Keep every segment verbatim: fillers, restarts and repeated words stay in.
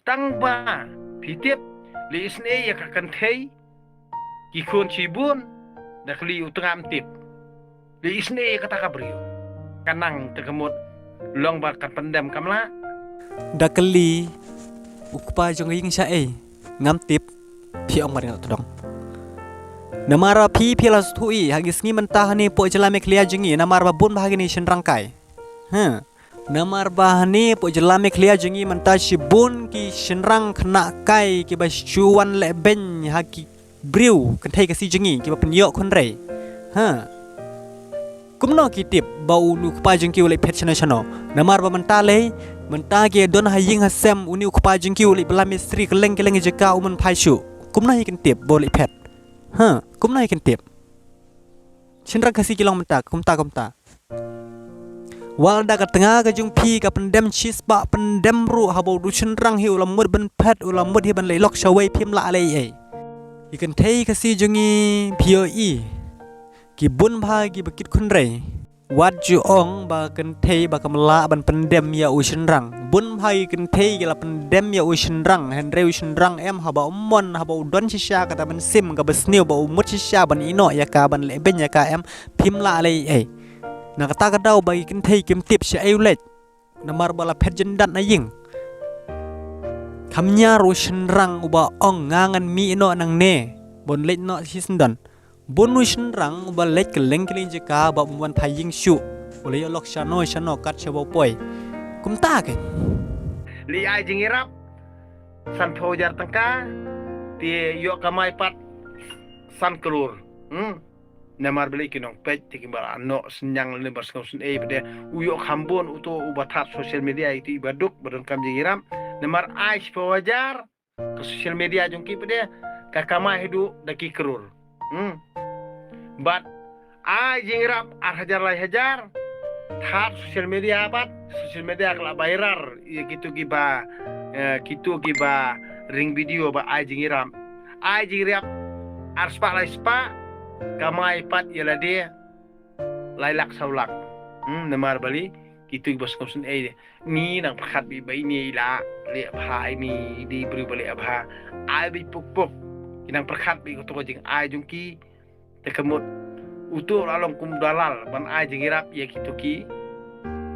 Tang ba phi tip, leh isynei ïa ka kynthei, ki khun shibun, da kylli u tnga ym tip. Leh isynei ïa kata ka briew. Ka nang te ka mut long ba kan pyndem kam lah. Da kylli u kpa jong ka ïing shaei, ngam tip, phi ong ba dang tdong. Namar ba phi phi la sngewthuh i, ha ki sngi mynta hangne poh jylla Meghalaya jong ngi, namar ba bun bha kine shynrang kai. Ha. Namar ba hangne poh jylla Meghalaya jong ngi mynta shibun ki shynrang khynnah kai kiba shu wan lehbeiñ ha ki briew kynthei Khasi jong ngi kiba pynïoh khunrei. Ha. Kumno ki tip ba u, u kpa jong ki u leit phet shano shano. Namar ba mynta lei, mynta ki don ha ïing ha sem, une u kpa jong ki u leit bala mistri kylleng kylleng jaka, um phai shuh. Kumno hi kin tip ba u leit phet. Ha, kumno hi kin tip. Shynrang Khasi ki long mynta, kumta kumta. Wat la da ka tnga ka jong phi ka pyndem shispah pyndem ruh, haba u shynrang hi u la mut ban phet, u la mut hi ban leit lok shawei, phim lah leh ei ei. Ki kynthei Khasi jong ngi phi ïohi, ki bun bha kiba kit khunrei. Wat ju ong ba kynthei ba kam lah ban pyndem ïa u shynrang. Bun bha ki kynthei ki la pyndem ïa u shynrang, hynrei u shynrang em, haba u mon, haba u don shisha kata mynsiem kaba sniew ba u mut shisha ban ïehnoh ïa ka, ban lehbeiñ ïa ka em, phim lah leh ei ei. Na kata ka daw ba ki kynthei kim tip shaei u leit. Namar ba la phet jyndat na ïing. Kham ñiar u shynrang uba ong nga ngan mih noh nangne, ban leit noh shisyndon. Bun u shynrang uba leit kylleng kylleng jaka ba um wan phai ïing shuh. U la ïoh lok shano shano kat shaba u poi. Kumta kein. Leh ai jingïarap sanphew hajar tyngka, te ïoh kamai pat san klur. Hmm. Namar balei ki nongpeit te kiba la noh synñiang lane ba sngewsynei pat de, u ïoh kham bun uto uba thad social media, ïa kito kiba duk ba donkam jingïarap. Namar ai shiphew hajar ka social media jong ki pat de, ka kamai haduh da ki klur. Hmm. Bad ai jingïarap ar hajar lai hajar, thad social media pat, social media ka la viral ïa kito kiba, eh, kito kiba ring video ba ai jingïarap. Ai jingïarap ar spah lai spah, kamai pat ïa lade lai lak saw lak. Hmm, namar balei, kito kiba sngewsynei de. Ngi nang pyrkhat beit ba ine i la leh bha, ine i dei briew ba leh bha. Ai beit puk puk. Ki nang pyrkhat beit kato ka jingai jong ki. Te ka mut uto la long kum dalal ban ai jingïarap ïa kito ki,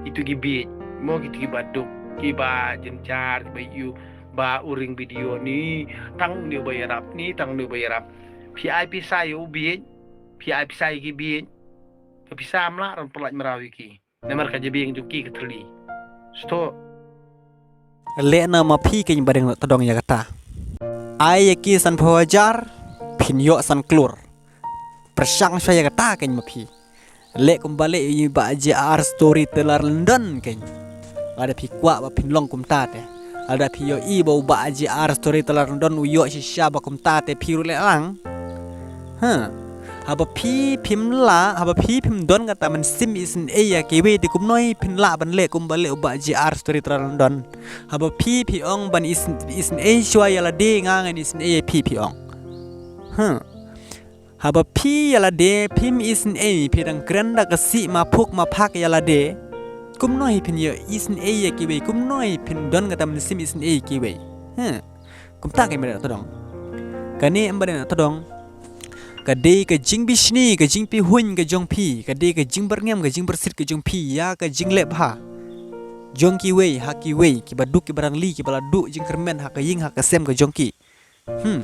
kito ki bieit. Mo kito kiba duk, kiba jynjar, kiba ïoh ba u ring video ni, tang une ba ïarap, ni tang une ba ïarap. Phi ai pisa ïa u bieit, phi ai pisa ïa ki bieit. Ka pisa ym lah ban pyllait mraw ïa ki. Namar ka jabieng jong ki ka thylli. Sngewthuh. Leh na ma phi kein ba dang tdong ïa kata. Ai ïa ki sanphew hajar, phin ïoh san klur. Pyrshang shuwa ïa kata kein ma phi. Leh kumba leh i Bah J R Storyteller London kein. Lada phi kwah ba phin long kumta te. Lada phi ïohi ba u Bah J R Storyteller London u ïoh shisha ba kumta te, phi ruh leh lang. Ha. Haba phi phim lah, haba phi phim don kata mynsiem isynei ïa kiwei te kumno hi phin lah ban leh kumba leh u Bah J R Storyteller London. Haba phi phi ong ban is-, isynei shuwa ïa lade, nga ngan isynei ïa phi, phi ong. Ha. Haba phi ïa lade phim isynei, phi dang kren da ka sih ma phuk ma phak ïa lade. Kumno hi phin ïoh isynei ïa kiwei, kumno hi phin don kata mynsiem isynei ïa kiwei. Ha. Kumta kein ba dang tdong. Kane em ba dang tdong. Ka dei ka jingbishni, ka jingpihuiñ ka jong phi, ka dei ka jingbyrngem, ka jingpyrsit ka jong phi ïa ka jingleh bha jong kiwei ha kiwei, kiba duk, kiba rangli, kiba la duh jingkyrmen ha ka ïing ha ka sem ka jong ki. Hmm.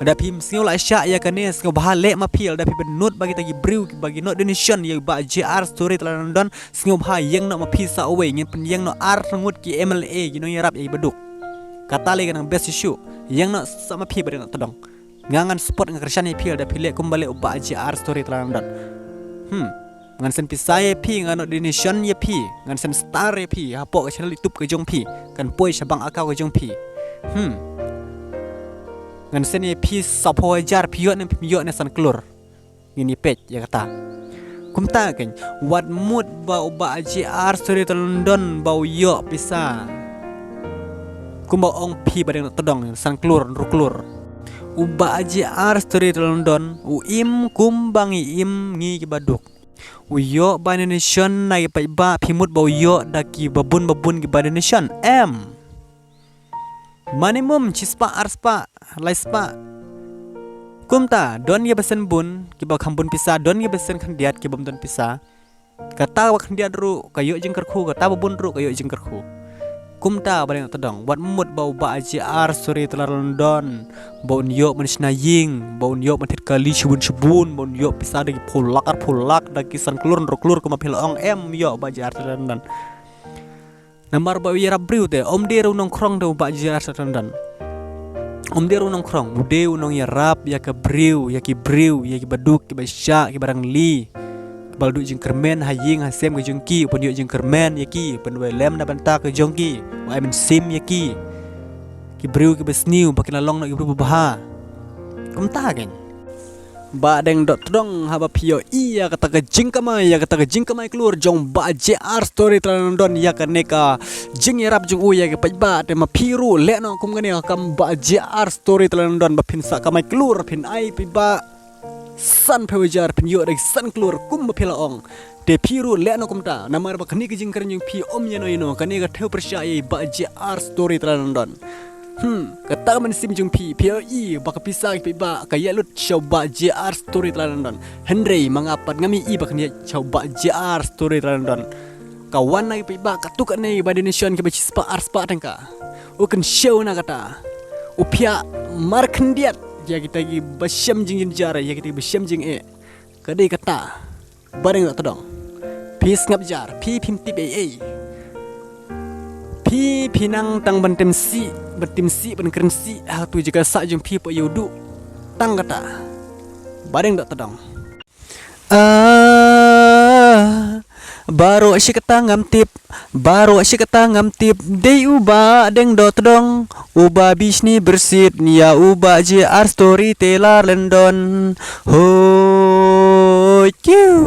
Lada phim sngew lah shah ïa kane, sngewbha leh ma phi, lada phi bynnud ba kita ki briew kiba ki noh donation ïa u Bah J R Storyteller London, sngewbha ïeng noh ma phi sa uwei, ngin pynïeng noh ar ngut ki M L A, ki nongïarap ïa kiba duk. Kata lei ka nang best shuh. Ïeng noh sa ma phi ba dang tdong. Nga ngan support, nga kyrshan ïa phi lada phi leh kumba leh u Bah J R Storyteller London. Hmm. Ngan send pisa ïa phi, ngan noh donation ïa phi, ngan send star ïa phi hapoh ka channel YouTube ka jong phi, kan poi sha bank account ka jong phi. Hmm. Ngan send ïa phi saphew hajar, phi ïoh ne phim ïoh ne san klur. Ngin ïa peit ïa kata. Kumta kein, wat mut ba u Bah J R Storyteller London ba u ïoh pisa. Kumba ong phi ba dang tdong, san klur, hynriew klur. U Bah J R Storyteller London u im kumba ngi im ngi kiba duk. U ïoh ba donation na ki paidbah, phi mut ba u ïoh da kiba bun ba bun kiba donation? Em. Mane mum, shispah, arspah, laispah. Kumta, don ïa ba shen bun, kiba kham bun pisa, don ïa ba shen khyndiat, kibym don pisa. Kata ba khyndiat ruh, ka ïoh jingkyrkhu, kata ba bun ruh, ka ïoh jingkyrkhu. Kumta ba dang tdong, wat mut ba u Bah J R Storyteller London, ba un ïoh ban shna ïing, ba un ïoh ban thied kali shibun shibun, ba un ïoh pisa da ki phew lak, ar phew lak, da ki san klur, hynriew klur, kumba phi la ong, em ïoh Bah J R Storyteller London. Namar ba u ïarap briew te, ym dei ruh u nongkhrong te u Bah J R Storyteller London. Ym dei ruh u nongkhrong, u dei u nongïarap ïa ka briew, ïa ki briew, ïa kiba duk, kiba shah, kiba rangli. Kiba la duh jingkyrmen ha ïing ha sem ka jong ki, u pynïoh jingkyrmen ïa ki, u pynwai lem na bynta ka jong ki, u ai mynsiem ïa ki. Ki briew kiba sniew, ba kin long na ki briew babha. Kumta kein. Bah Deng Dohtdong, haba phi ïohi ïa kata ka jingkamai, ïa kata ka jingkamai klur jong Bah J R Storyteller London, ïa kane ka jingïarap jong u ïa ki paidbah, te ma phi ruh leh noh kum kane ka kam Bah J R Storyteller London, ba phin sa kamai klur, phin ai paidbah san phew hajar, phin ïoh da ki san klur kumba phi la ong. Te phi ruh leh noh kumta, namar ba kane ka jingkren jong phi ym ïano ïano, kane ka thew pyrshah ïa i Bah J R Storyteller London. Hmm, kata ka mynsiem jong phi, phi ïohi ba ka pisa ki paidbah ka ïaid lut sha u Bah J R Storyteller London. Hynrei ma nga pat ngam ïohi ba kan ïaid sha u Bah J R Storyteller London. Ka wan na ki paidbah katto katne, ba donation kiba shispah arspah tyngka. U kynshew na kata. U phiah mar khyndiat ïa kita kiba shem jingjynjar, ïa kita kiba shem jingeh. Ka dei kata. Bah Deng Dohtdong, phi sngap jar, phi phim tip ei ei. Phi, phi nang tang ban tim sih, ban tim sih, ban kren sih ha tu jaka sah jong phi, phi ïoh duh tang kata. Bah Deng Dohtdong. Ah, baroh shi katta ngam tip, baroh shi katta ngam tip, dei u Bah Deng Dohtdong, uba bishni byrsit ïa u Bah J R Storyteller London. Hoi kiu.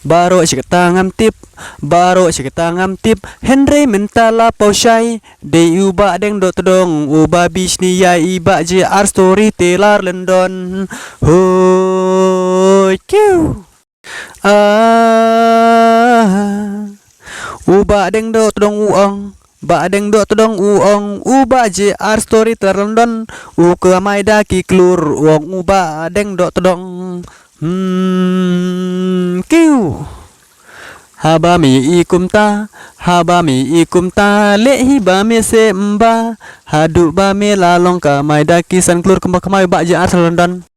Baroh shi katta ngam tip, baroh shi katta ngam tip, hynrei mynta la paw shai, dei u Bah Deng Dohtdong, uba bishni ïa i Bah J R Storyteller London. Hoi kiu. Ah, u Bah Deng Dohtdong u ong, Bah Deng Dohtdong u ong, u Bah J R Storyteller London, u kamai da ki klur, u ong u Bah Deng Dohtdong. Hmm, kiu. Haba me i kumta, haba me i kumta, leh hi ba me se mba, haduh ba me la long kamai da ki san klur kumba kamai u Bah J R Storyteller London.